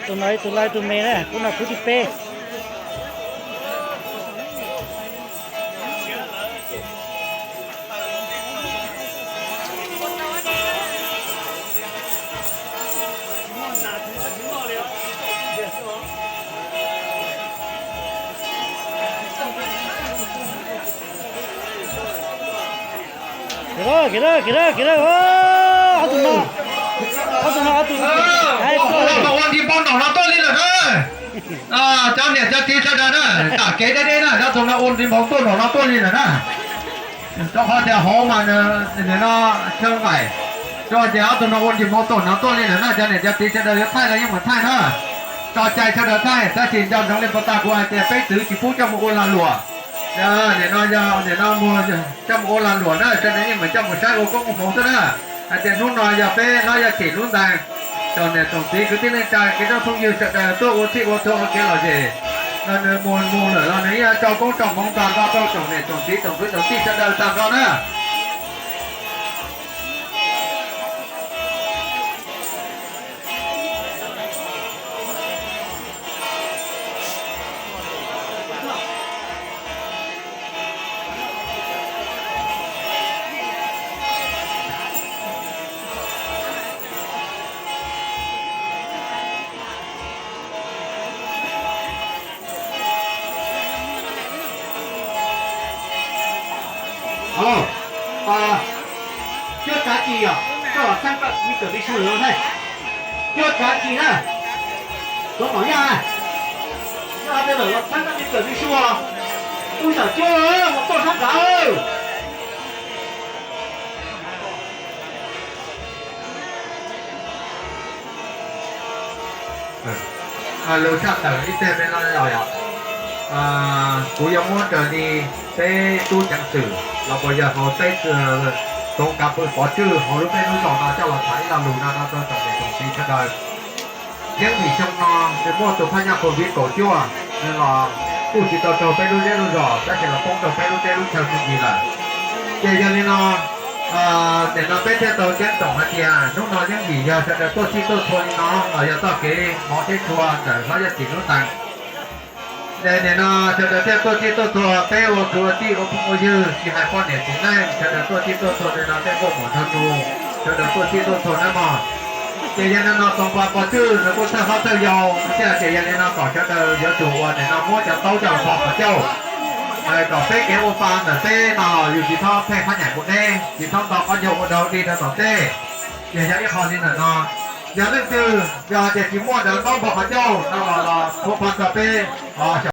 Tus no ib tug laj ib tug me na, khub no khub thib peb. Kiag lawm, kiag lawm, kiag lawm, kiag lawm. Ob tug no, ob tug no, ob tug, ua nti npau nram no tuaj li lawm na. Cov niam cov txiv sawv daws na, tam kev deb deb na, cov tug no ua nti npau tuaj nram no tuaj li lawm na. Rau qhov tias hauv mas nws no chaw nqaim, rau qhov tias ob tug no ua nti npau tuaj nram no tuaj li lawm na, cov niam cov txiv sawv daws yuav thaij los yeej meem thaij na. Tso cai sawv daws thaij, tab sis nco ntsoov li puas tas kuv hais tias peb txwv tsis pub coj mus ua lag luam. Nim no yog nim no mus coj mus ua lag luam na, sawv daws yeej meem coj mus saib ua koob ua hmoov xwb na. Hais tias hnub no yog peb hlob yawg Thim lub ntees, tsoom niam tsoom txiv kwv tij neej tsa kev zov phooj ywg sawv daws tuaj ua txhij ua txhua ua kev lom zem no, nws mus mus lawm los nws yeej tso koob tso hmoov tag nrho rau tsoom niam tsoom txiv tsoom kwv tsoom tij sawv daws tag nrho na. Alo, cuab tsav ci yom, koj los txhab koj me kawm me su lawm thiab. Cuab tsav ci na, tuav mom yaj, yaj tej lawm los txhab koj me kawm me su os. Tub xyom cuab mus tuaj sab nrad. Lus tshaj tawm ib teg me no yog, kuv yuav muab raws li peb tub ceev xwm los puas yog hauv teb Toov Kav Pw Pov Tswj hauv lub peb lub zos no coj los tham ib lo lus no no rau tsoom niam tsoom txiv sawv daws. Yeeb Vim xyoo no nws muaj tus phaj nyaj Covid kaum cuaj, nws los kuj tsis tau raug peb lub zej lub zos tab sis los poob rau peb lub teb lub chaw me ntsis lawm. Ces yog li no, nim no peb thiaj tau ceeb toom hais tias hnub no Yeeb Vim yog sawv daws tuaj txhij tuaj txhua li no los yog txoj kev hmov thiab tshua ntawm hlob Yaj Tim lub ntees. Ces nim no sawv daws thiaj tuaj txhij tuaj txhua, peb ua kwv ua tij ua phooj ua ywg, tsis hais poj niam txiv neej, sawv daws tuaj txhij tuaj txhua li no thiaj muaj muam nrog nus, sawv daws tuaj txhij tuaj txhua nawb mog. Ces yog li no Toov Kav Pw Pov Tswj nws kuj thawj hlob thawj yau, nws thiaj hais tias yog li no kom sawv daws yuav tsum ua nim no muab cov taub coj los npo qhov ncauj, kom peb kev ua pa ntawm peb no los yus tsis txhob pheej qhab nyaim mus deb, tsis txhob nto qhov ncauj ua dog dig rau tom ntej. Ces yog ib qho li ntawm no, yog leej twg yog tias tsis muaj cov taub npo qhov ncauj no los los txhua pa txog peb os.